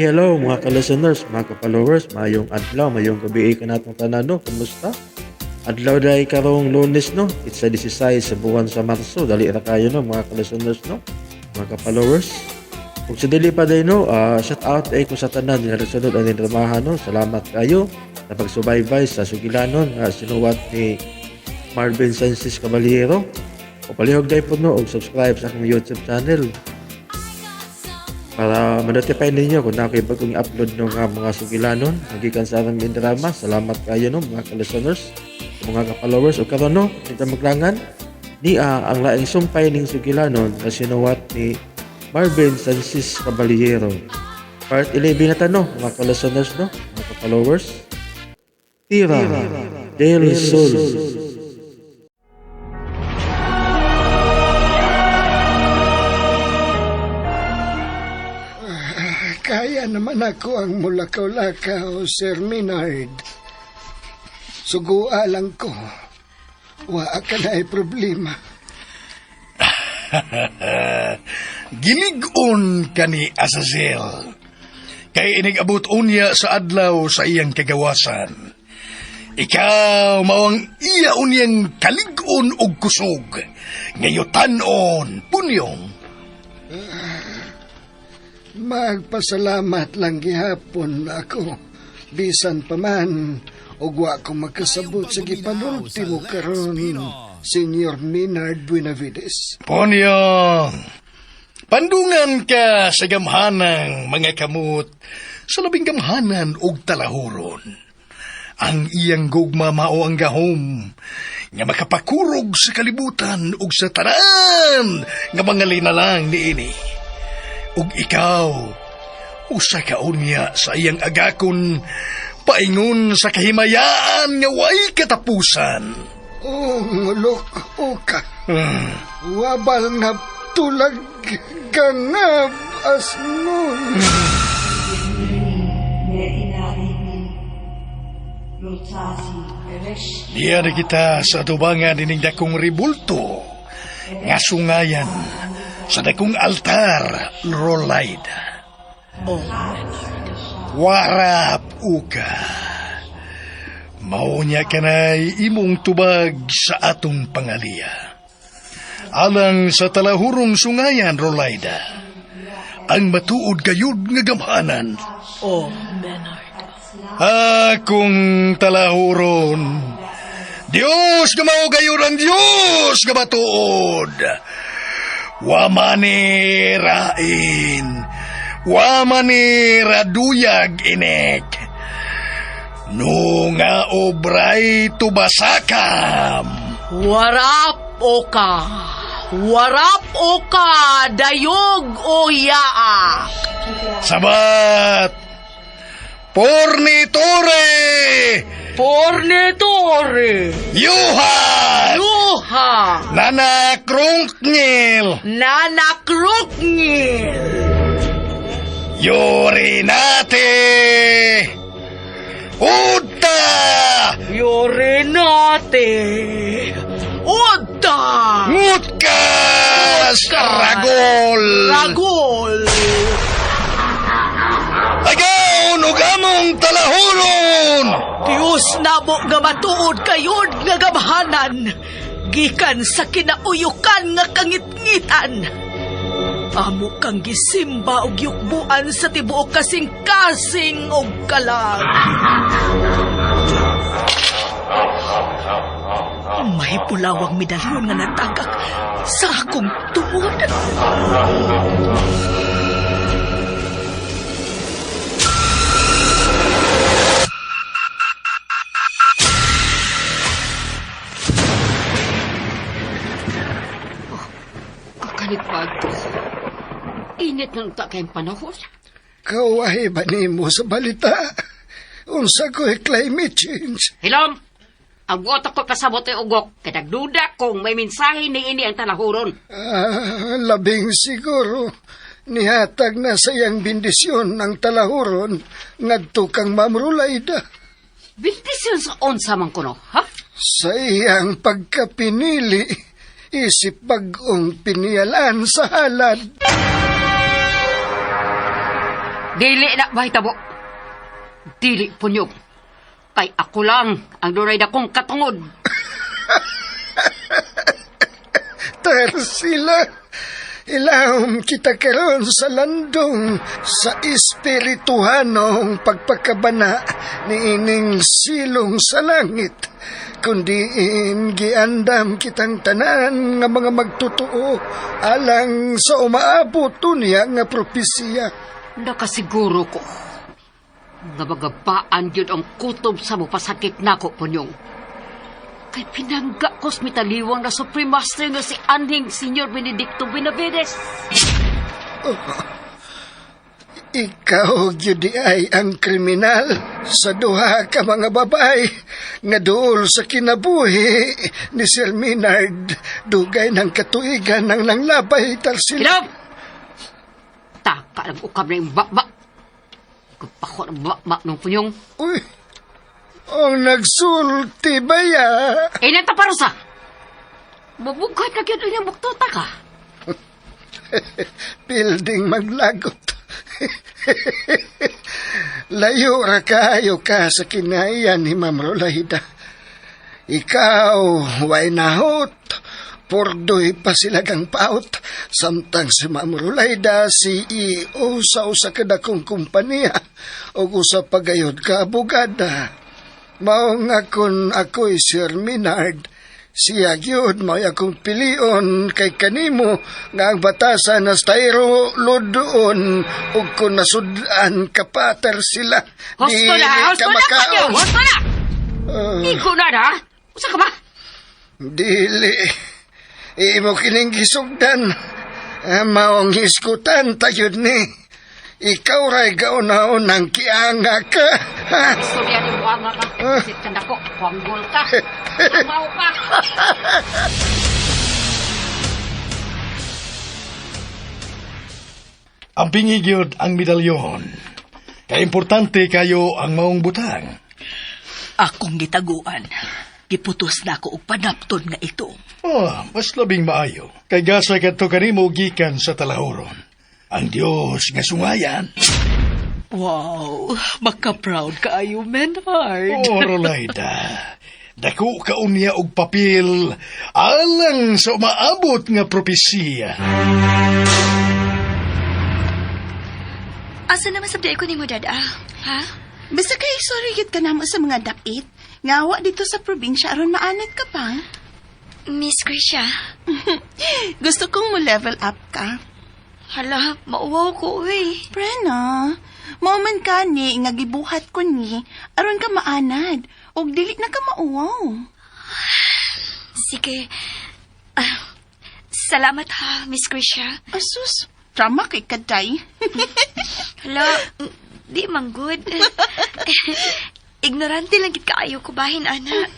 Hi, hello mga ka-listeners, mga ka-followers, mayong adlaw, mayong gabi kanatong tanan no, kumusta? Adlaw dahil karong Lunes no, it's a 16 sa buwan sa Marso, dali ra kayo no mga ka-listeners no, mga ka-followers. Kung sa dili pa day no, shout out ay ko sa tanan nga sunod ang dramahan no, salamat kayo sa pagsubaybay sa sugilanon nga sinuwat ni Marvin Sanchez Caballero. O palihog day po no og subscribe sa akong YouTube channel para ma-notify ninyo kung na ako'y bagong upload ng mga sugilanon nagikan sa aming drama. Salamat kayo no mga ka-listeners, mga ka-followers. O karon no, kita maglangan ni ang laing sumpay ning sugilanon na sinuwat ni Marvin Sanchez Caballero. Part 11 na ta no mga ka-listeners no, mga ka-followers. Tira del Sol. Kaya naman ako ang mulakaw-lakaw, Sir Maynard. Sugua lang ko. Wa ka na ay problema. Gilig-on kani Azazel. Kay inigabot unya sa adlaw sa iyang kagawasan. Ikaw mao ang iya unyang kalig-on og kusog. Ngayutanon, punyong. Magpasalamat lang gihapon ako. Bisan pa man, ug wa ko makasabot sa gipanulti mo karon, Senyor Maynard Buenavides. Punyong, pandungan ka sa gamhanang mga kamot sa labing gamhanan og talahuron. Ang iyang gugma mao ang gahom nga makapakurog sa kalibutan ug sa tanan nga mga linalang niini. Ug ikaw, usa ka unya sa iyang agakon, paingon sa kahimayaan nga way katapusan. Oh, ngulok o ka. Wabal nga tulag gangab asnol. Diya na kita sa atubangan ining dakong ribulto nga sungayan sa dakong altar, Rolaida. Oh, Menard. Warap uka. Maunya kanay imong tubag sa atong pangaliya. Alang sa talahurong sungayan, Rolaida, ang matuod gayud nga gamhanan. Oh, Menard. Akong talahuron. Diyos nga mao gayud ang Diyos nga matuod. Wa mani rain, wa mani raduyag inek. No nga obray tubasakam. Warap o ka. Warap o ka, dayog o yaak. Sabat! Pornitore! Pornitore! Yuhat! Yuha! Nana Krunknil! Nana Krukngil! Yorinate! Uta! Yorinate! Udta! Ngutkas! Ragol! Ragol! Agaw ug among talahuron! Diyos namo nga matuod kayod nga gamhanan, gikan sa kinauyukan nga kangitngitan. Amo kang gisimba og yukbuan sa tibuok kasing-kasing og kalag. May pulawang medalyon nga natagak sa akong tuod. Kakanit pa ito. Init na unta kayong panahon. Kawahi ba nimo sa balita? Unsa ko'y climate change? Hilom! Ang ko pasabot ay ugok. Kay nagduda kung may mensahe ni ini ang talahuron. Ah, labing siguro. Nihatag na sa iyang bendisyon ang talahuron ngadto kang Ma'am Rulaida. Bendisyon sa onsa man kuno, ha? Sa iyang pagkapinili, isip bagong piniyalan sa halad. Dili na mahitabo. Dili punyog. Kay ako lang ang dunay dakong katungod. Tarsila, ilahom kita karon sa landong sa espirituhanong pagpakabana ni ining silong sa langit. Kundi giandam kitang tanan nga mga magtotoo alang sa umaabot niya nga propesiya. Nakasiguro ko nga magabaan yun ang kutob sa mupasakit nako, Punyong. Kay pinangga ko sa mitaliwang na Supreme Master nga si Anhing Senyor Benedicto Benavides. Ikaw gyud ay ang kriminal sa duha ka mga babae nga duol sa kinabuhi ni Sir Minard dugay ng katuigan ng nanglabay Tarsila. Kilab! Taka ng ukab na yung bakba. Kapako ng bakba ng Punyong. Uy, ang nagsulti ba ya? Eh, nagtaparusa! Mabughat na gyud ang buktuta ka. Building maglagot. Layo ra kayo ka sa kinaiyan ni Ma'am Rolahida. Ikaw, way nahot. Pordoy pa sila kang paot. Samtang si Ma'am Rolahida, CEO sa usa ka dakong kumpanya o usa pagayod ka abogada. Mao nga kun ako'y Sir Minard, siya gyud mao'y akong pilion kay kanimo nga ang batasan na stayro ludoon ug kun nasud-an kapater sila. Husto na! Dili Husto ka na! makaon. Punyong! Husto na! Igo na na! Usa ka ba? Dili. Imo kining gisugdan. Maong hisgutan tayod ni. Ikaw ray gauna-unang kianga ka. Ha? Istorya ni Buanga ka. Sit ka nako. Kwanggol ka. Amaw ka. Ang pingigyod ang medalyon. Kay importante kayo ang maong butang. Akong gitaguan. Giputos na ako og panapton nga ito. Oh, mas labing maayo. Kay gasa kadto kanimo gikan sa talahoron. Ang Dios nga sungayan. Wow, maka-proud kaayo, Menhard. Oh, Rolaida. Dako ka unya og papel alang sa umaabot nga propesiya. Asa naman sabdi ko nimo dad ah? Ha? Basta kay sorry gid ka namo sa mga dapit. Ngawa dito sa probinsya aron maanad ka pa. Miss Grisha. Gusto kong mo level up ka. Hala, mauwaw ko uy. Prena, mao man ka ni nga gibuhat ko ni aron ka maanad ug dili na ka mauwaw. Sige. Ah, salamat ha, Miss Grisha. Asus, drama kay kaday. Hala, di man good. Ignorante lang gid kaayo ko bahin ana.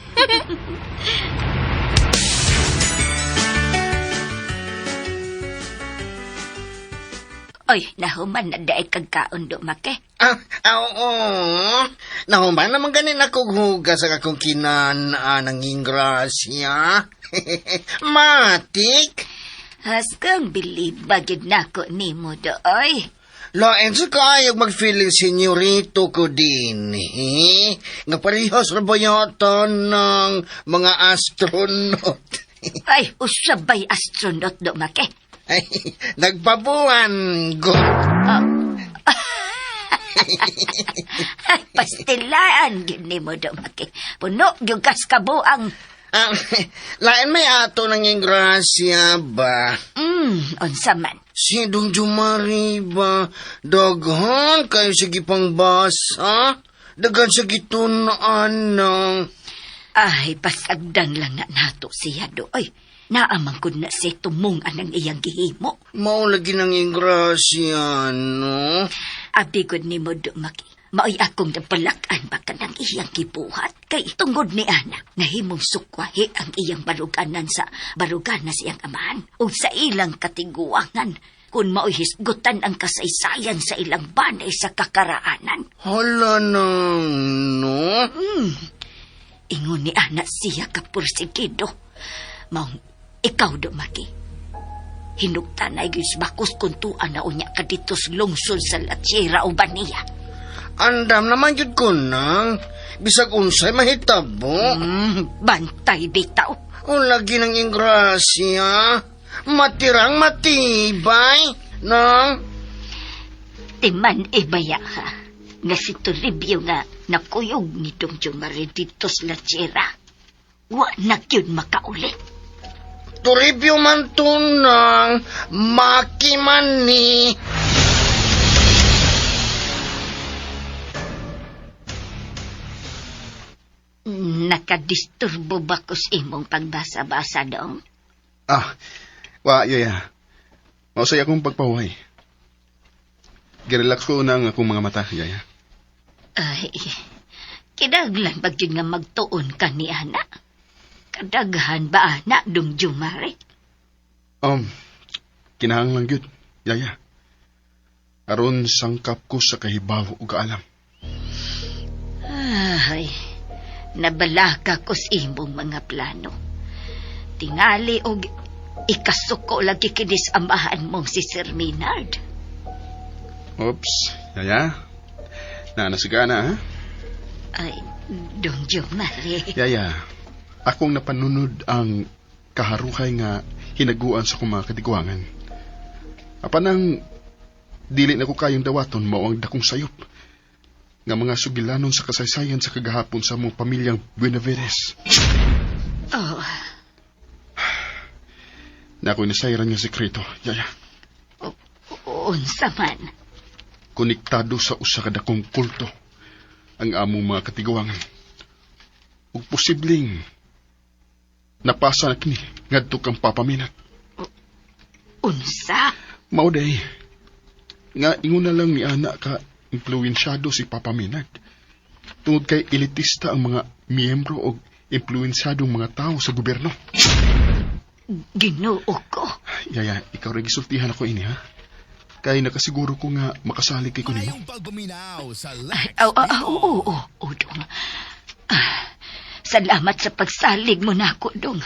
Oy, nahuman na daig kag kaon do make. Ah, ah, oo. Nahuman naman ganin ako hugas sa akong kinanaan ng ingrasya. Matik. Haskang bilib bagid nako nimo dooy. Lain sa kaayog mag-feeling senyorito ko din, eh? Nga parehas ra ba yata ng mga astronaut? Ay, usabay astronaut do make. Ay, nagpabuan ko. Ay, pastilaan gid nimo do make. Puno gyud kas kabuang. Ah, lain may ato ng ingrasya ba? Unsa man. Si Dong Jumari ba? Daghan kayo sige pang basa. Daghan sa gitunaan ng... Ay, pasagdan lang na nato siya dooy. Naamang kun na si tumong anang iyang gihimo. Mao lagi ng ingrasya, no? Abi gud nimo do make. Maoy akong napalakan ba kanang iyang gibuhat kay tungod ni ana nahimong sukwahi ang iyang baruganan sa baruganan sa iyang amahan ug sa ilang katiguangan kun maoy hisgutan ang kasaysayan sa ilang banay sa kakaraanan. Hala nang, no? Ingon ni ana siya kapursigido. Maong ikaw do make. Hinugtan ay gyud bakos kung tuan na unya ka dito sa lungsod sa Latsira o Baniya. Andam naman jud ko nang. Bisag unsay mahitabo. Bantay bitaw. O lagi ng ingrasya. Matirang matibay. Nang? Timan ibaya ha. Nga si Toribio nga nakuyog ni Dong Jomari dito sa Latsira. Wa na gyud makauli. Toribio man to nang. Maki man ni. Nakadisturbo ba ko sa imong pagbasa-basa dong? Ah, wa, yaya. Mausay akong pagpahuhay. Girelax ko na ang akong mga mata, yaya. Ay, kinaglan ba gyud nga magtuon ka ni ana? Kadaghan ba ana dong Jomari? Kinahanglan gyud, yaya. Aron sangkap ko sa kahibaw ug kaalam. Ay, nabalaka ko sa imong mga plano. Tingali og ikasuko lagi kinis amahan mong si Sir Maynard. Oops, yaya. Naanasiga na, ha? Ay, Dong Jomari. Yaya, akong napanunod ang kaharuhay nga hinaguan sa akong mga kadigwangan. Apan ang dili na ko kayong dawaton mao ang dakong sayop nga mga sugilanon sa kasaysayan sa kagahapon sa among pamilyang Buenaveres. Oh. Na ako'y nasayran nga sekreto, yaya. Unsa man? Konektado sa usa ka dakong kulto ang among mga katigwangan. Ug posibleng napasa na kini ngadto kang Papa Minat. Unsa? Mao day. Nga ingon na lang ni ana ka impluensyado si Papa Minag. Tungod kay elitista ang mga miyembro o impluensyadong mga tao sa gobyerno. Ginoo ko. Yaya, ikaw rin gisultihan ako ini, ha? Kay nakasiguro ko nga makasalig kay ko nimo. Ay, aw, aw, aw, oo, oo, oo, dong. Ah, salamat sa pagsalig mo nako, dong.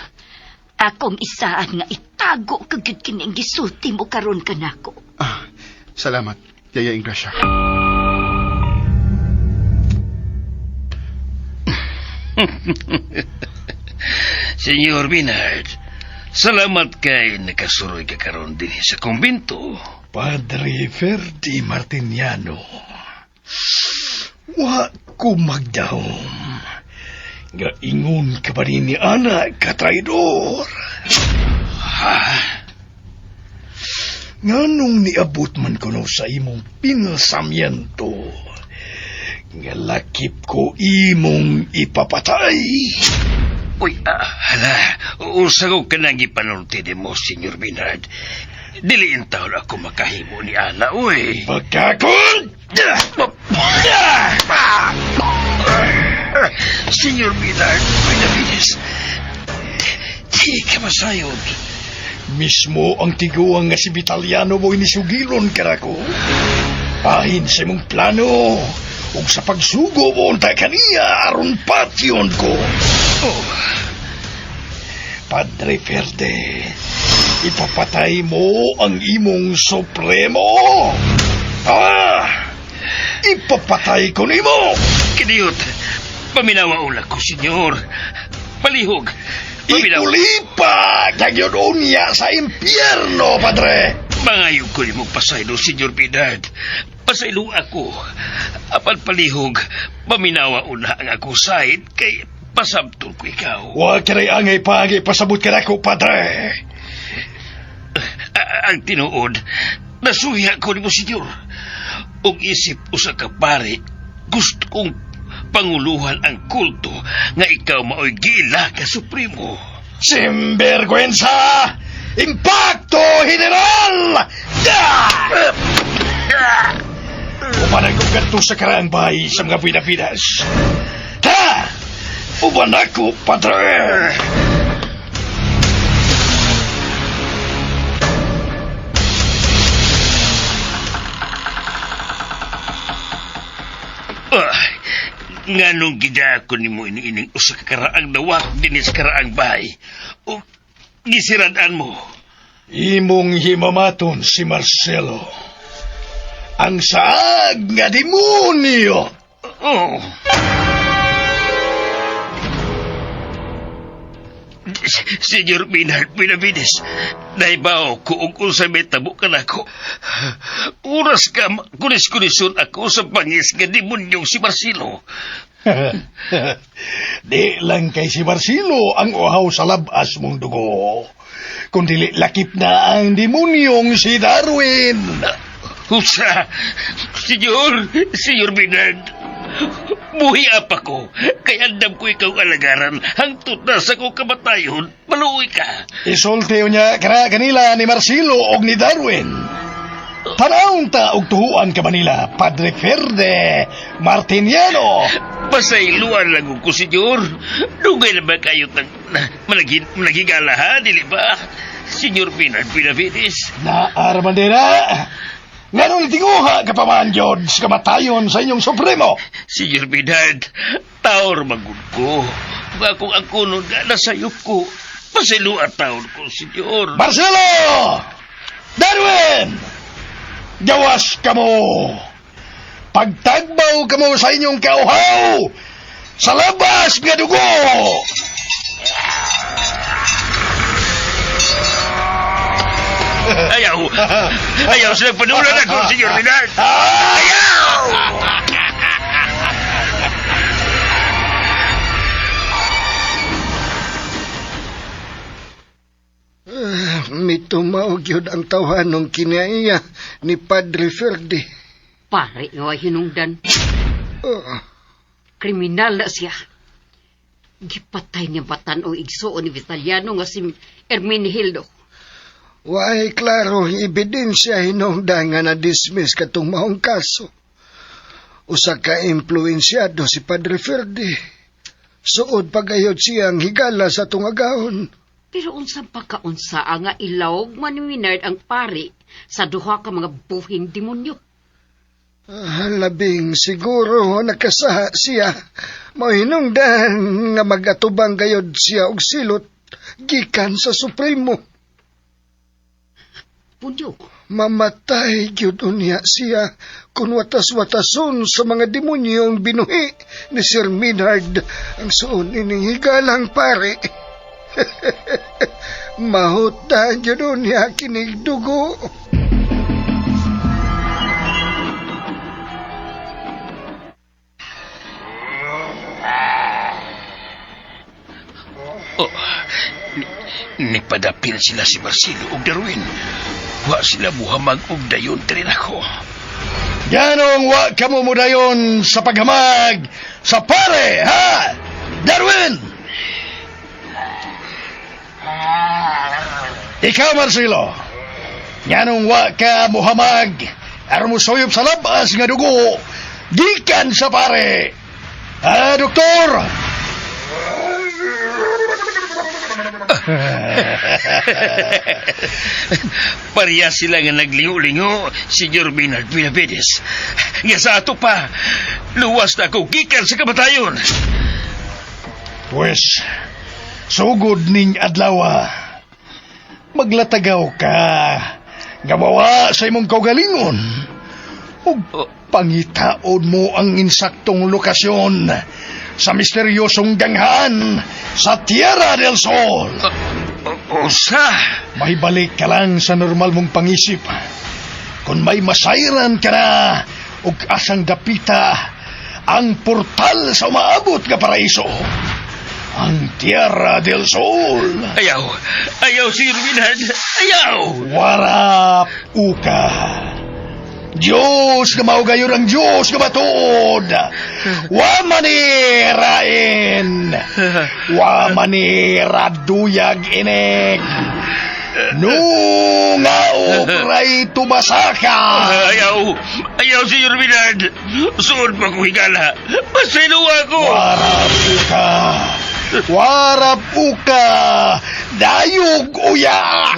Akong isaan nga itago kagud kining gisulti mo karon kanako. Ah, salamat, Yaya Ingrasya. Senyor Minard, salamat kay nakasuroy ka karon din sa kumbinto. Padre Ferdi Martiniano, wa ko magdahom. Nga ingon ka ba ni ana ka traidor? Ha? Nganong niabot man kuno sa imong pinsamyento, nga lakip ko imong ipapatay. Uy, hala, unsa ko kanang gipanulti nimo, Senyor Minard. Dili taon ako makahimo ni ana, uy. Pagkakon! Senyor Minard, Benavides, di ka masayod. Mismo ang tiguang nga si Vitaliano mo'y nisugilon karako. Pahin sa imong plano ug sa pagsugo mo unta kaniya aron patyon ko. Oh. Padre Ferde, ipapatay mo ang imong supremo. Ah! Ipapatay ko nimo. Kiniyot, paminawa ula ko, senyor. Palihog. Paminawa. Ikulipa kag unya sa impyerno, padre. Mangayo ko nimo pasaylo, Senyor Bedard. Pasaylo ako. Apan palihog, paminawa una ang ako side kay pasabtol ko ikaw. Wa kiray angay pagi pasabot kanako, padre. Ang tinuod, nasuya ko nimo, senyor. Ug isip usa ka pare, gusto kong panguluhan ang kulto nga ikaw maoy gila ka supremo. Simbergüenza! Impacto General! Uban ako ganto sa karaang bahay sa mga Pilipinas. Ta! Uban ako, padre! Ay, nganong gidako nimo iniining usa ka karaang dawat dinhi sa karaang bahay. O gisirad-an mo. Imong himamaton si Marcelo. Ang saag nga demonyo. Oh. Senyor Minard Benavides, naibaw ko og unsa may tabo kanako. Oras ka, kunis-kunison ako sa bangis nga demonyong si Marcelo. Di lang kay si Marcelo ang uhaw sa labas mong dugo. Kundi lakip na ang demonyong si Darwin. Usa, Senyor, Senyor Minard, buhi apa ko, kay andam ko ikaw alagaran, hangtod na sa kong kamatayon, maluoy ka. Isulti niya kana kanila ni Marcelo og ni Darwin. Tanawon ta og tuhuan ka Manila, Padre Ferde Martiniano. Pasayloan lang ko, senyor. Dugay na ba kayo tang managigala, ha? Dili ba? Senyor Bernard Benavides. Naar man din na. Nganong tinguha ka pa man, Jod, sa kamatayon sa inyong supremo. Senyor Bernard, taor magud ko. Kung akong ang kuno nga nasayop ko, pasayloan taon ko, senyor. Marcelo! Darwin! Gawas ka mo! Pagtagbaw ka mo sa inyong kauhaw! Sa labas nga dugo! Ayaw! Ayaw sila panulan ako, Senyor Bernard! Ayaw! Mitumaog yun ang tawhanong kinaiya ni Padre Ferdi. Pare nga way hinungdan. Oh, Kriminal na siya. Gipatay niya batan o igsuon ni Vitaliano nga si Hermenegildo. Waay klaro ebidensya hinungdan nga na-dismiss katong maong kaso. Usa ka impluensyado si Padre Ferdi. Suod pagayod siyang higala sa tungagahon. Pero unsang pagkaunsa nga ilawog man ni Minard ang pari sa duha ka mga buhing demonyo. Ah, labing siguro nakasaha siya. Mahinungdan nga magatubang gayod siya og silot gikan sa Supremo. Punyo, Mamatay gyud unya siya kung watas-watason sa mga demonyong binuhi ni Sir Minard ang suon ining higalang pare. Mahuta gyud unya kinig dugo. Oh, nipadapil sila si Marcelo ug Darwin. Wa sila muhamag og dayon diri nako. Ganong wa ka mo mudayon sa paghamag sa pare, ha? Darwin! Ikaw, Marcelo, nganong wa ka muhamag aron mo suyop sa labas nga dugo gikan sa pare. Ha, doktor? Pareha sila nga naglingo-lingo, Senyor Bernard Benavides. Nga sa ato pa, luwas na ako gikan sa kamatayon. Pues, sugod ning adlaw, maglatagaw ka, nga mawa sa imong kaugalingon, ug pangitaon mo ang insaktong lokasyon sa misteryosong ganghaan sa Tierra del Sol. Usa! May balik ka lang sa normal mong pangisip. Kung may masayran ka na, ug asang dapita, ang portal sa umaabot nga paraiso. Ang Tierra del Sol. Ayaw! Ayaw, Senyor Bernard! Ayaw! Warap uka. Diyos nga maugayon ang Diyos nga matuod. Wa manirain. Wa maniraduyag inik. Nungaok ray tumasaka. Ayaw! Ayaw, Senyor Bernard! Suod pa ko higala! Pasaylo ako! Warap uka. Warap uka. Dayog uyak.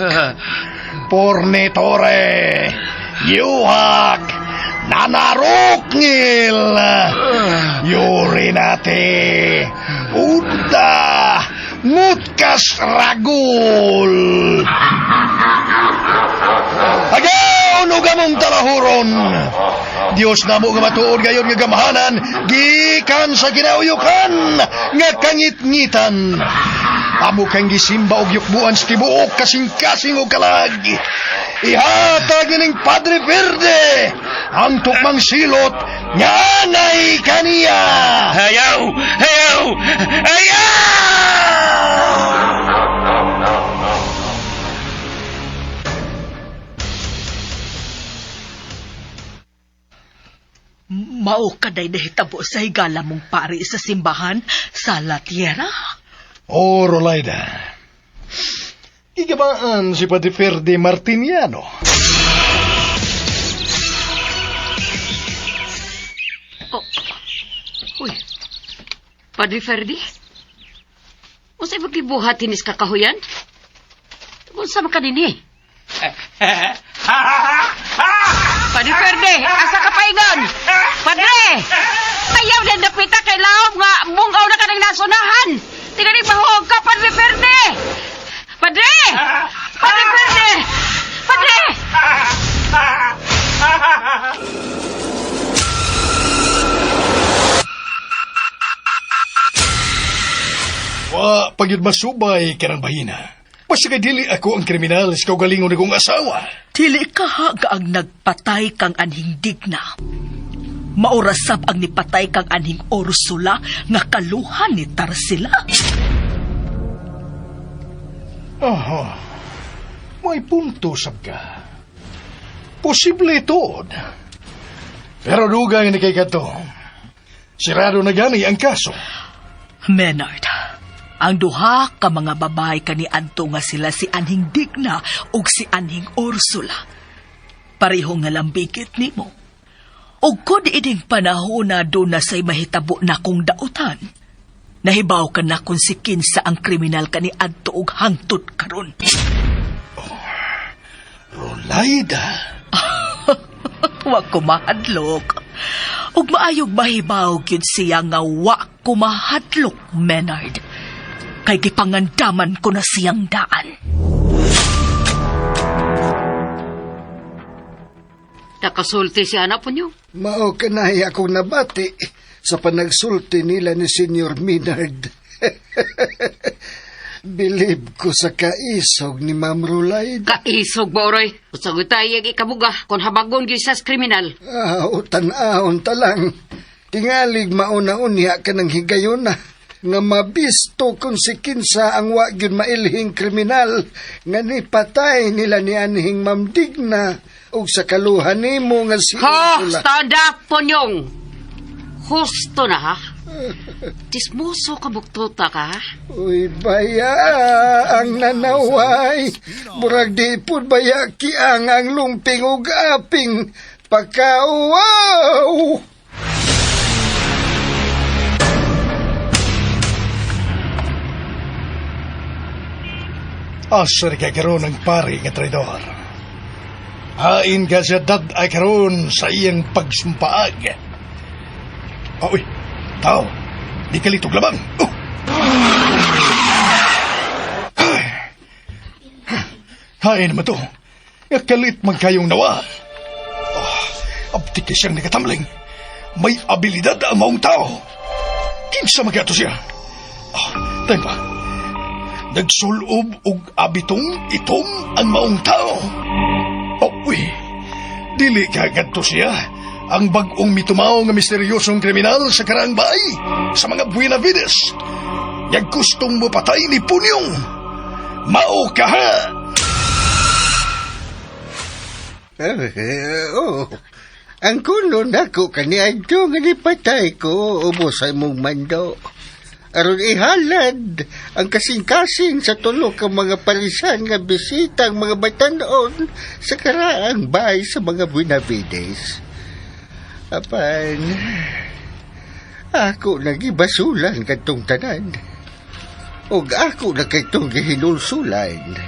Pornitore. Yuhak. Nanarukngil. Yurinate. Unta. Ngu. Utkas ragul. Agaw nugamong talahuron. Dios namo nga matuod gayon nga gamhanan gikan sa kinauyukan nga kangitngitan. Amo kang gisimba og yukbuan sa tibuok kasing-kasing og kalag. Ihatag ining Padre Verde ang tukmang silot nga anay kaniya. Ayaw! Ayaw! Ayaw! Mao kaday nahitabo sa higala mong pari sa simbahan sa La Tierra. Oh, Rolaida. Gigabaan si Padre Verde Martiniano. Oh. Uy. Padre Ferdi? Unsay magibuhat hinis kakahuyan? Unsa man kanini? Padre Ferdi, asa ka paingon? Padre! Ayaw na dapita kay laom nga bungaw na ka ng nasunahan. Tingaling mahuog ka, Padre Ferdi! Padre! Padre Ferdi! Padre! Wa pagyud masubay kanang bahina. Basta kay dili ako ang kriminal sa kaugalingon akong asawa. Dili ka haga ang nagpatay kang anhing digna. Maurasab ang nipatay kang anhing Ursula nga kaluhan ni Tarsila. Aha. May punto sab ka. Posible tuod. Pero dugang ni kay kato. Sirado na gani ang kaso. Menard, ang duha ka mga babae kaniadto nga sila si anhing Digna ug si anhing Ursula. Pareho nga lambigit nimo. Ug kon ining panahon na doon na say mahitabo na kong dautan. Nahibaw ka na kung si kinsa ang kriminal kaniadto ug hangtod karon. Rolaida. Wa ko mahadlok. Ug maayog mahibaw gyud siya nga wa ko mahadlok, Menard. Kay gipangandaman ko na siyang daan. Nakasulti si anak po niyo. Mao kanay akong nabati sa panagsulti nila ni Senyor Minard. Bilib ko sa kaisog ni Ma'am Rulaida. Kaisog ba, Oroy? Usag tayo ang ikabuga kung habagon gyud sa kriminal. Ah, tan-ahon ta lang. Tingalig mauna-unya ka ng higayon na nga mabisto kung si kinsa ang wa gyud mailhing kriminal nga nipatay nila ni anhing Ma'am Digna ug sa kaluhan nimo nga si Ha! Ursula. Stand up, Ponyong! Husto na, ha? Dismoso ka buktuta ka, ha? Uy, baya ang nanaway. Murag di pud baya kiang ang lumping ug aping pagkauwaw. Asa ni kay karon ang pari nga traidor. Hain ka siya dad ay karon sa iyang pagsumpaag. Ah, uy, tao, di kalitog labang. Oh. Ay. Hain naman to. Nga kalit man kayong nawa. Oh, abtik kay siyang nagatamling. May abilidad ang maong tao. Kinsa magkato siya? Oh, tayo pa. Nagsulob og abitong itom ang maong tao. Oh, uy. Dili ka kadto siya. Ang bag-ong mitumaw nga misteryosong kriminal sa karaang baay sa mga Buenavides. Yag gustong mo patay ni Punyong. Mao ka ha! Eh, oh. Ang kuno nako kaniadto nga nipatay ko ubos sa imong mando. Aron ihalad ang kasing-kasing sa tulo ka mga parisan nga bisita ang mga batanon sa karaang bahay sa mga Buenavides. Apan, ako nagibasulan kadtong tanan. Og ako na kaytong gihinulsulan.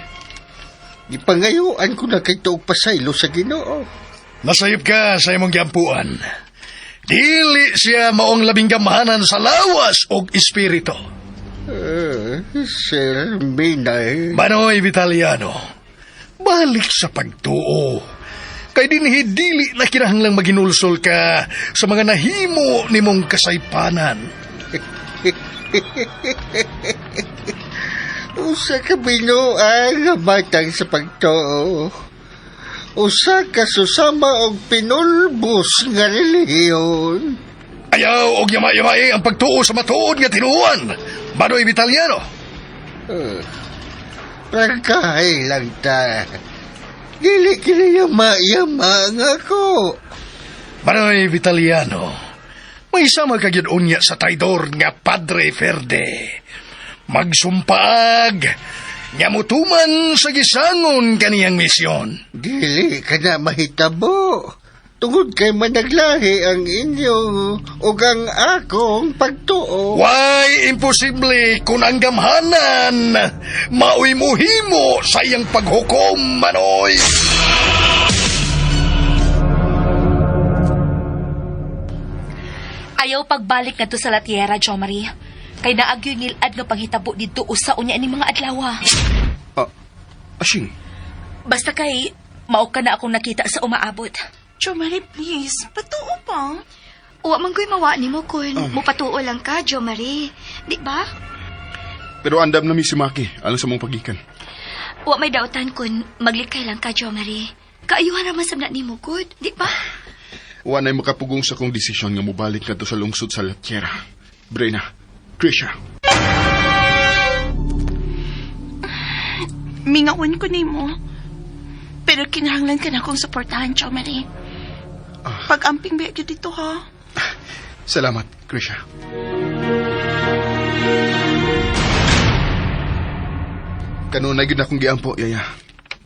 Gipangayuan ko na kayto og pasaylo sa Ginoo. Nasayop ka sa imong giampuan. Dili siya maong labing gamhanan sa lawas og espiritu. Sir Minay. Manoy Vitaliano, balik sa pagtuo. Kay dinhi dili na kinahanglang maginulsol ka sa mga nahimo nimong kasaypanan. Usa ka binuang nga matang sa pagtuo. Usa ka susama og pinulbos nga relihiyon. Ayaw og yama-yamay ang pagtuo sa matuod nga tinuohan. Manoy Vitaliano. Prangkahay lang ta. Dili kini yama-yama nga ko. Manoy Vitaliano, may sama ka gyud unya sa traidor nga Padre Ferde. Magsumpaag, nga mutuman sa gisangon kaniyang misyon. Dili ka na mahitabo. Tungod kay managlahi ang inyong ug ang akong pagtuo. Why imposible kung ang gamhanan maoy muhimo sa iyang paghukom, Manoy? Ayaw pagbalik ngadto sa La Tierra, Jo Marie. Kay naagyoy ngilad nga panghitabo didto usa unya ni mga adlaw. Asing, Basta kay mao ka na akong nakita sa umaabot. Jo Marie, please. Patuo pa. Wa man ko'y mawa nimo kun mupatuo lang ka, Jo Marie. Di ba? pero andam na mi si Maki alang sa mong pagikan. Wa may dautan kun maglikay lang ka, Jo Marie. Kaayuhan ra man sab na nimo gud, di ba? Wa na'y makapugong sa kong desisyon nga mobalik kadto sa lungsod sa La Tierra. Brena, Krisha, Mingawon ko nimo. Pero kinahanglan ka na akong suportahan, Jo Marie. Pag-amping ba gyud dito, ha? salamat, Krisha. Kanunay gyud akong giampo, yaya.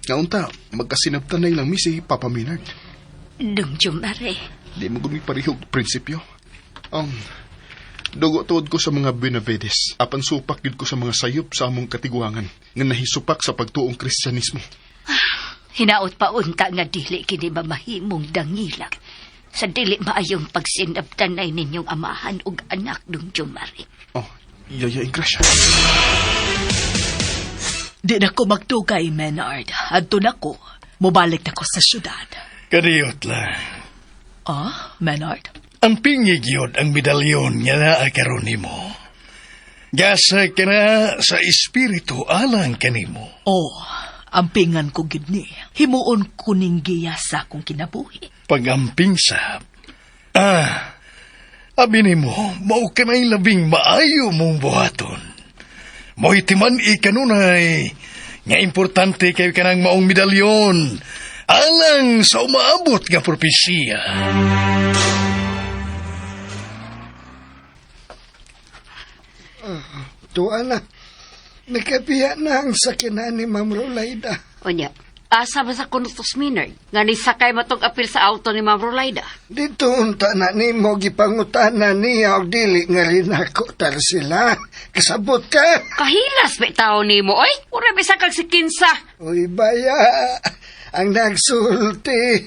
Nga unta, magkasinabtanay lang mi si Papa Maynard. Dong Jomare, Di mo gud mi parehog prinsipyo. Dugo tuod ko sa mga Benavides. Apan supak gyud ko sa mga sayop sa among katiguangan nga nahisupak sa pagtuong Kristyanismo. Hinaot pa unta nga dili kini mamahimong dangilag sa dili maayong pagsinabtanay ninyong amahan ug anak dong Jomare. Oh, yaya Ingrasya. Di na ko magdugay, Menard. Adto na ko. Mobalik na ko sa syudad. Kadiyot lang. Ah, Menard? Ang pingig yun ang medalyon nga naa karon nimo. Gasa ka na sa espiritu alang kanimo. Oh, ampingan ko gid ni. Himuon ko ning giya sa akong kinabuhi. Pag-amping sa... Abi nimo, mao ka na'y labing maayo mong buhaton. Mo'y timan ikanunay, nga importante kayo kanang maong medalyon, alang sa umaabot nga propesiya. Tuwa na. Nakapiya na ang sakinan ni Ma'am Rolaida. Unya, asa ba sa kunutos Minard? Nga ni sakay matong apil sa auto ni Ma'am Rolaida. Dito unta na nimo gipangutana niya og dili nga rin ako tar sila. Kasabot ka. Kahilas ba tao nimo, oy? Ura bisa kag si Kinsa. Uy baya, ang nagsulti.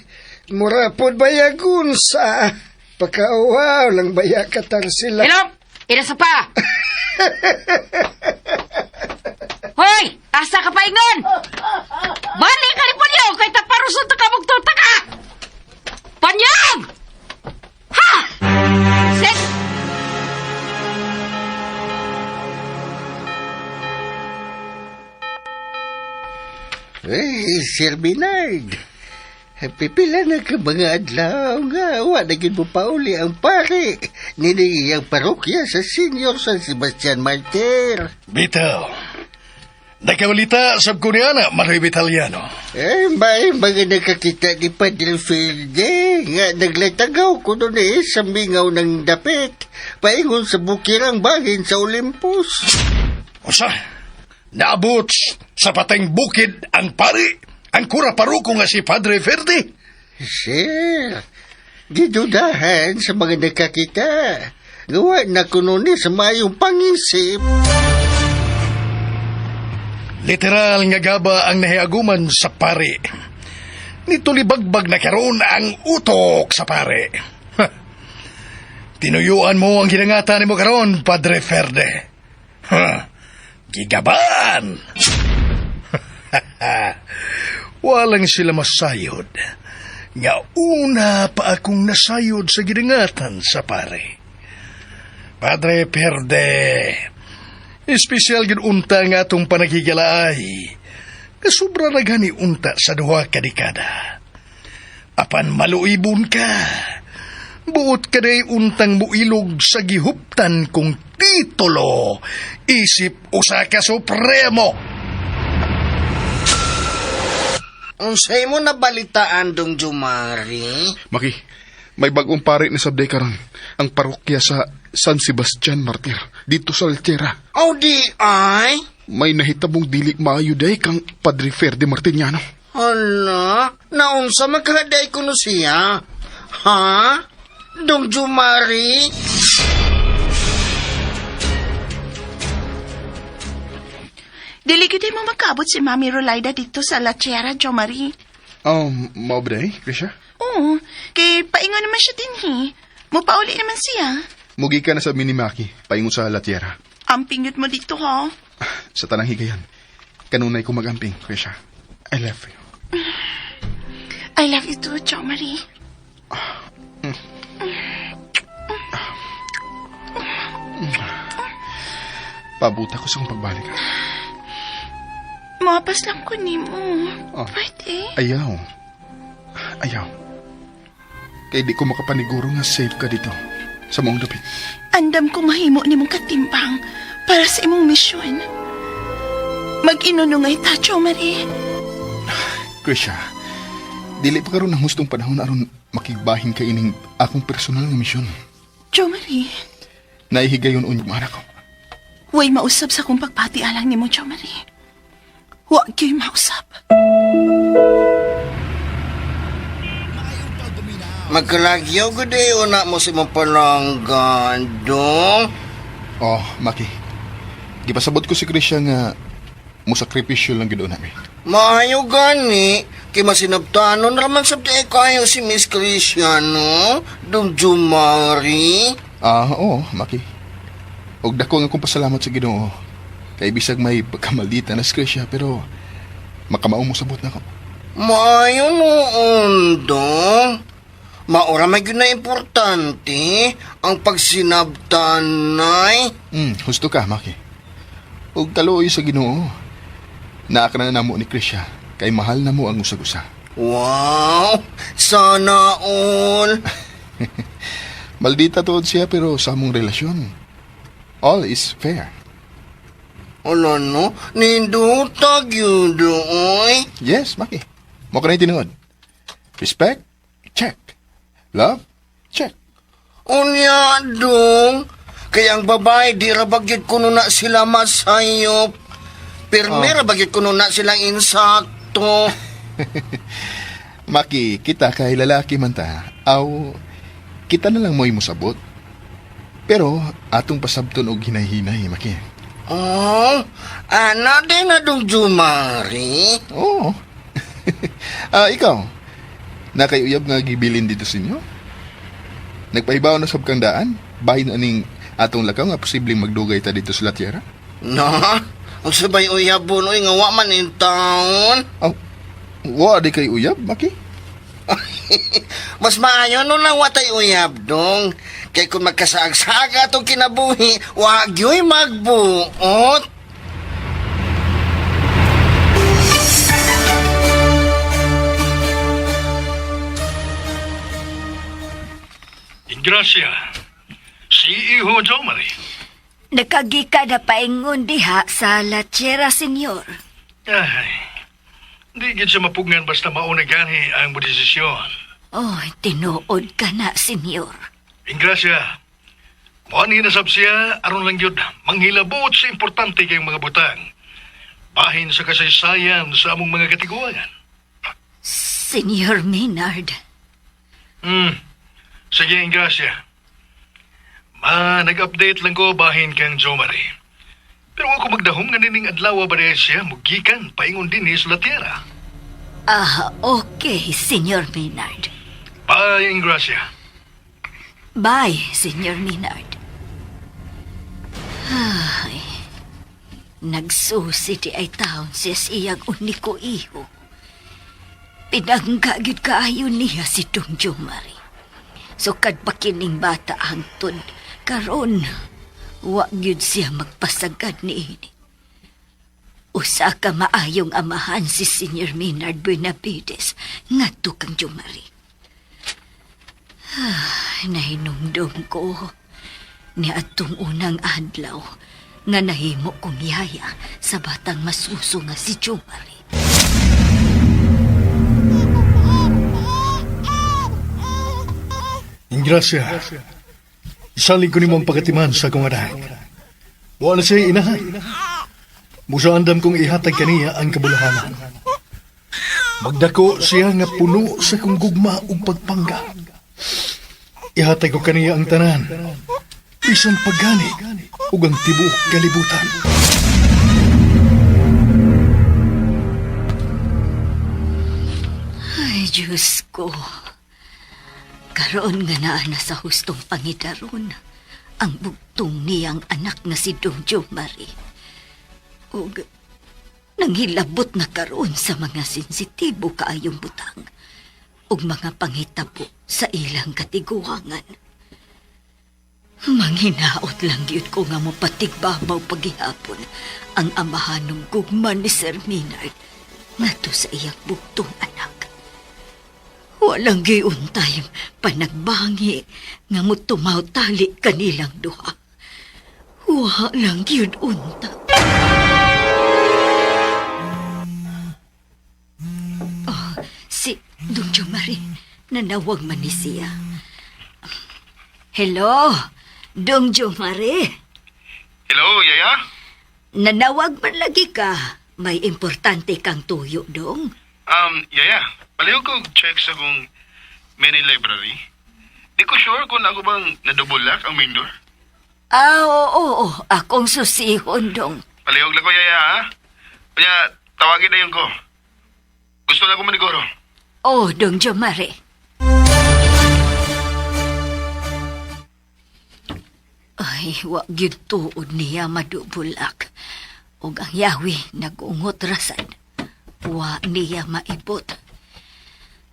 Mura pod bayagun sa. Pakauwaw lang baya katar sila. Hello? Ila sa pa! Hoy! Asa ka paingon? Balik ka ni Panyong! Kay taparusot na ka magtuta ka! Panyong! Ha! Sit! Eh, Sir Bernard. Pipila na ka mga adlaw nga wa na gyud mo pauli ang pare nini ang parokya sa Senior San Sebastian Martir. Bitaw. Nakabalita sab ko niya na, Manoy Vitaliano. Eh, may mga nakakita ni Padre Ferde nga naglatagaw ko doon eh sa mingaw ng dapit paingon sa bukirang bahin sa Olympus. Usa, naabot sa pateng bukid ang pari, ang kura paruko nga si Padre Ferde. Sir, gidudahan sa mga nakakita. Gawa na kuno ni sa mayong pangisip. Literal nga gaba ang nahiaguman sa pari. Nitulibagbag na karon ang utok sa pare. Ha. Tinuyuan mo ang ginangatan nimo karon, Padre Ferde. Ha. Gigabaan! Walang sila masayod. Nga una pa akong nasayod sa gidangatan sa pare. Padre Perde, espesyal gid unta nga atong panaghigalaay. Nga sobra na gani unta sa 2 ka dekada. Apan maluibon ka. Buot ka day untang muilog sa gihuptan kong titulo. Isip usa ka supremo. Unsay mo nabalitaan dong Jumari? Maki, may bagong pare ni Sabday karon. Ang parokya sa San Sebastian Martir, dito sa Altera. Oh, di ay? May nahitabong dili maayo day kang Padre Ferde Martiniano. Hala, naunsa magkahaday ko no siya? Ha? Dong Jumari? Dili gyud mo makaabot si Mami Rolaida dito sa La Tierra, Jo Marie. Mao ba day, Krisha? Oo, kay paingon naman siya dinhi. Mupauli naman siya. Mugi ka na sa Minimaki, paingon sa La Tierra. Amping yun mo dito, ha? Sa tanang higayon, kanunay ko magamping, Krisha. I love you. I love you too, Jo Marie. Pabuta ko sa kong pagbalik. Mapas lang ko nimo. Oh. Pwede. Ayaw. Ayaw. Kay di ko makapaniguro nga safe ka dito. Sa mong dapit. Andam ko mahimo nimong katimbang para sa imong misyon. Mag-inunungay ta, Jo Marie. Krisha, dili pa karon ang hustong panahon aron makigbahin ka ining akong personal nga misyon. Jo Marie, Naihigayon unyog anak ko. way mausab sa akong pagpati alang nimo, Jo Marie. Wa gyud mausab. Magkalagyaw gud eh, una mo si mong palanggan, dong. Oh, Maki. Gipasabot ko si Krisha nga mo sakripisyo lang gid nami. Maayo gani, kay masinabtanon raman sa di kayo si Miss Cristiano, dong Jumari. Ah, oo, Maki. Og dako nga akong pasalamat sa Ginoo. Kay bisag may pagkamaldita na si Krisha pero makamao mo sabot nako. Maayo noon, dong. Maura may gyud na importante ang pagsinabtanay. Husto ka, Maki. Og kaluoy sa Ginoo. Naaka na namo ni Krisha kay mahal na mo ang usag-usa. Wow, sana all. Maldita tuod siya pero sa among relasyon, all is fair. Ala no, nindutag yun oy. Yes, Maki. Mo ka na tinuod. Respect? Check. Love? Check. Unya dong. Kaya ang babae, di ra bagyod kuno na sila masayop. Pirmi ra bagyod kuno na silang insakto. Maki, kita kay lalaki man ta, aw, kita na lang mo'y musabot. Pero, atong pasabton og hinay-hinay, Maki. Oh, ana din na dong Jumari. Oo. Ah, ikaw, nakayuyab nga gibilin dito sa inyo? Nagpahibaw na sab kang daan? Bahin aning atong lakaw nga posibleng magdugay ta dito sa La Tierra? Na, ang sabay uyabon oy nga wa man in taon. Aw, wa di kay uyab, Maki? Mas maayo no lang wa tay uyab dong. Kay kung magkasaag-saag atong kinabuhi, wa gyoy magbuot. Gracia. Si Iho Jomari. Nakagika na paingon diha sa La Tierra, senyor. Ay, di gid siya mapugngan basta mauna gani ang desisyon. Oh, tinuod ka na, senyor. Ingrasya, mo ni nasab siya aron lang gyud manghilabot sa importante kayong mga butang. Bahin sa kasaysayan sa among mga katiguangan. Senyor Maynard. Sige, Ingrasya. Ma, nag-update lang ko bahin kang Jomari. Pero ako magdahom nga nining adlaw ba siya mugikan paingon din ni sa La Tierra. Ah, okay, Senyor Maynard. Bye, Ingrasya. Bye, Senyor Maynard. Ay. Nagsusi di ay taon siya sa iyang uniko iho. Pinangga gyud kaayo niya si Dong Jomari. Sukad pa kining bata hangtod karon, wa gyud siya magpasagad niini. Usa ka maayong amahan si Senior Maynard Buenavides ngadto kang Jomari. Ah, nahinumdum ko ni atong unang adlaw nga nahimo kong yaya sa batang masuso nga si Jomari. Ingrasya. Isalig ko nimo ang pagkatiman sa akong anak. Wala siya inahan. Musa andam kong ihatag kaniya ang kabulahanan. Magdako siya nga puno sa kong gugma ug pagpangga. Ihatag ko kaniya ang tanan. Bisan paggani ug ang tibuok kalibutan. Ay, Diyos ko. Karoon nga naa na sa hustong pangidaron ang bugtong niyang anak nga si Dong Jomari. Ug nanghilabot na karon sa mga sensitibo kaayong butang ug mga panghitabo sa ilang katiguangan. Manghinaot lang gyud ko nga mopatigbabaw paghihapon ang amahanong gugma ni Sir Maynard ngadto sa iyang bugtong anak. Walang giuntay panagbangi nga mutumaw tali kanilang duha. Walang gyud unta. Oh, si Dong Jomari, nanawag man ni siya. Hello, Dong Jomari. Hello, Yaya? Nanawag man lagi ka. May importante kang tuyo, Dong. Yaya, palihog ko check sa kong mini library. Di ko sure kung ako bang nadubulak ang main door. Ah, oo, oo, akong susihon, Dong. Palihog lang ko, Yaya, ha? Kanya, tawagin na yun ko. Gusto na ko maniguro. Oh, Dong Jomari. Ay, wa gyud tuod niya madubulak. Ug ang yawi nagungot rasad. Wa niya maibot.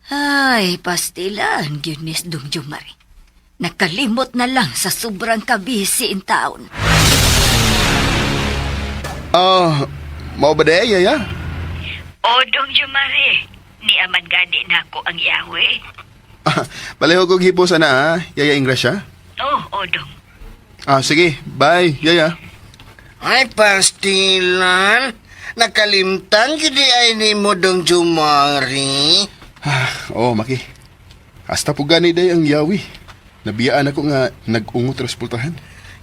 Ay, pastilan gyud ni Dong Jomari. Nakalimot na lang sa sobrang kabisi in taon. Ah, mao ba day, Yaya? O, Dong Jomari, niaman gani nako ang yawi. Ah, palihog kog hipos ana, ha? Yaya Ingrasya. Oh, o, Dong. Ah, sige. Bye, Yaya. Ay, pastilan. Nakalimtan gidi ay ni mo Dong Jumari. Ah, oh, Maki. Hasta po gani day ang yawi. Nabiyaan ako nga nag-ungot raspultahan.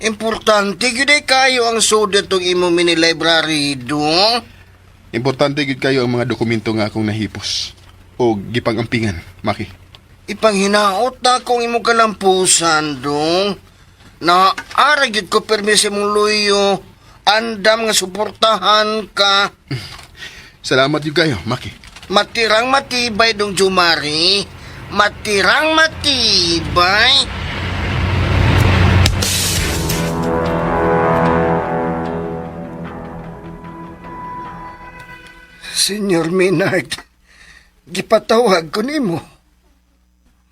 Importante gidi kayo ang sudot tong imo mini library dong. Importante gid kayo ang mga dokumento nga akong nahipos o gipangampingan, Maki. Ipanghinaot na akong imong kalampusan dong. Na ara gyud ko permis imong luyo. Andam nga suportahan ka. Salamat yun kayo, Maki. Matirang matibay dong Jumari. Matirang matibay. Senyor Maynard, gipatawag ko nimo.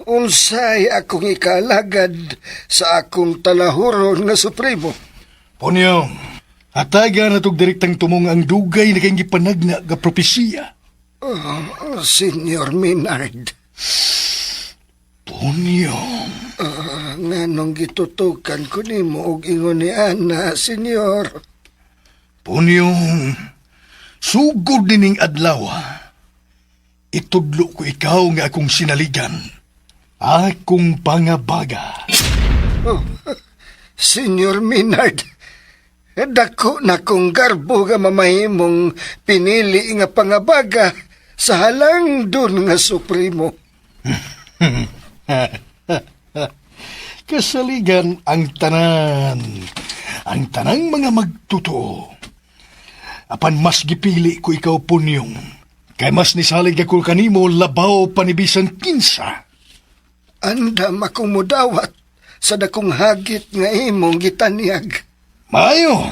Unsay akong ikalagad sa akong talahuron nga supremo. Ponyong, hataga na tog direktang tumong ang dugay na kayong gipanagna nga propesiya. Oh, Senyor Maynard. Ponyong. Nganong gitutukan ko nimo og ingon ni Ana, Senyor? Ponyong, sugod nining adlaw. Itudlo ko ikaw nga akong sinaligan. Akong pangabaga. Oh, Senyor Maynard, dako na kong garbo nga mamahimong pinili nga pangabaga sa halang dun nga supremo. Kasaligan ang tanan. Ang tanang mga magtotoo. Apan mas gipili ko ikaw, Punyong. Kay mas nisalig ako kanimo labaw panibisan kinsa. Andam akong mudawat sa dakong hagit nga imong gitanyag. Maayo.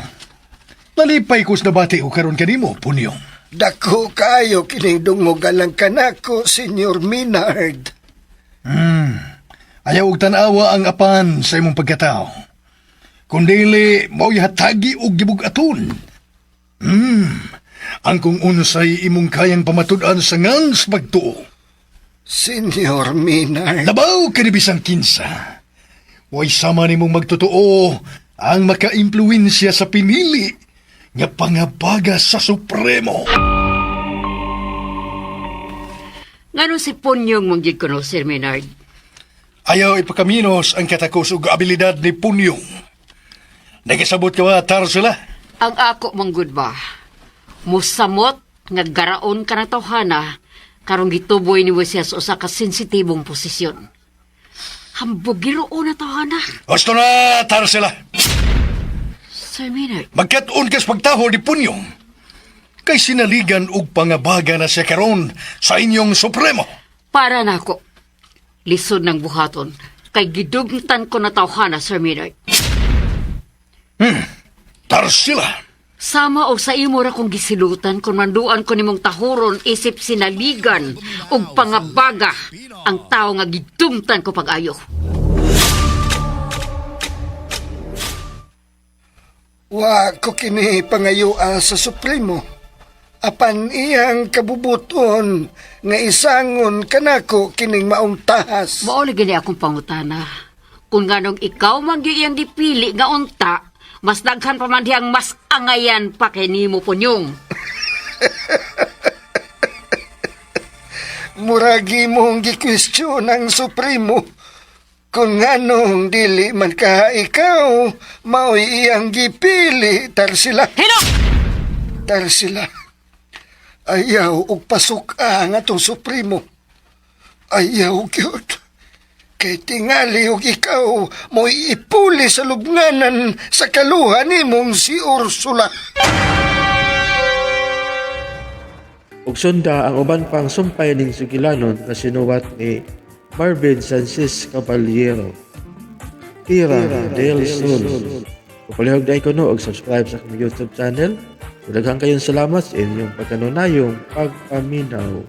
Nalipay ko sa nabati ko karon kanimo, Punyong. Dako kayo kining dungogan lang kanako, Senyor Minard. Ayaw og tan-awa ang apan sa imong pagkatao. Kung dili, mao'y hatagi og gibug-aton. Ang kung unsay imong kayang pamatud-an sa ngang sa pagtuo. Senyor Minard. Labaw ka ni bisan kinsa. Way sama nimong magtotoo ang makaimpluwensya sa pinili nga pangabaga sa Supremo. Ngano si Punyong mong gid kuno, Sir Maynard? Ayaw ipakaminos ang katakos ug abilidad ni Punyong. Nagasabot ka ba, Tarsula? Ang ako manggod ba? Musamot nga garaon ka na tawhana karong gituboy ni siya sa usa ka sensitibong posisyon. Hambog giroon na tawhana. Gusto na, Tarsula. Sir Maynard, Magkat-on kas pagtaho ni Punyong. Kay sinaligan og pangabaga na siya karon sa inyong Supremo. Para nako. Lisod ng buhaton. Kay gidugtan ko na tawhana, Sir Maynard. Tarsila, Sama og sa imo ra kong gisilutan kung manduan ko nimong tahuron isip sinaligan og pangabaga ang tao nga gidumtan ko pag-ayo. Wa ko kini pangayua sa Supremo. Apan iyang kabubuton nga isangon kanako kining maong tahas. Mao lagi ni akong pangutana. Kung nganong ikaw man gyud iyang gipili nga unta, mas daghan pa man diyang mas angayan pa kay nimo Punyong. Muragi mong gikwestiyon ang Supremo. Kung nganong dili man ka ikaw, mao'y iyang gipili, Tarsila. Hinok! Tarsila. Ayaw og pasuk-a ang atong Supremo. Ayaw gyud. Kay tingali og ikaw mo'y ipuli sa lubnganan sa kaluha nimong si Ursula. Ug sunda ang uban pang sumpay ning sugilanon nga sinuwat ni Marvin Sanchez Caballero. Tira del Sol. Palihog na kuno og subscribe sa akong YouTube channel. Daghang kayong salamat sa inyong pagkanunayong pagpaminaw.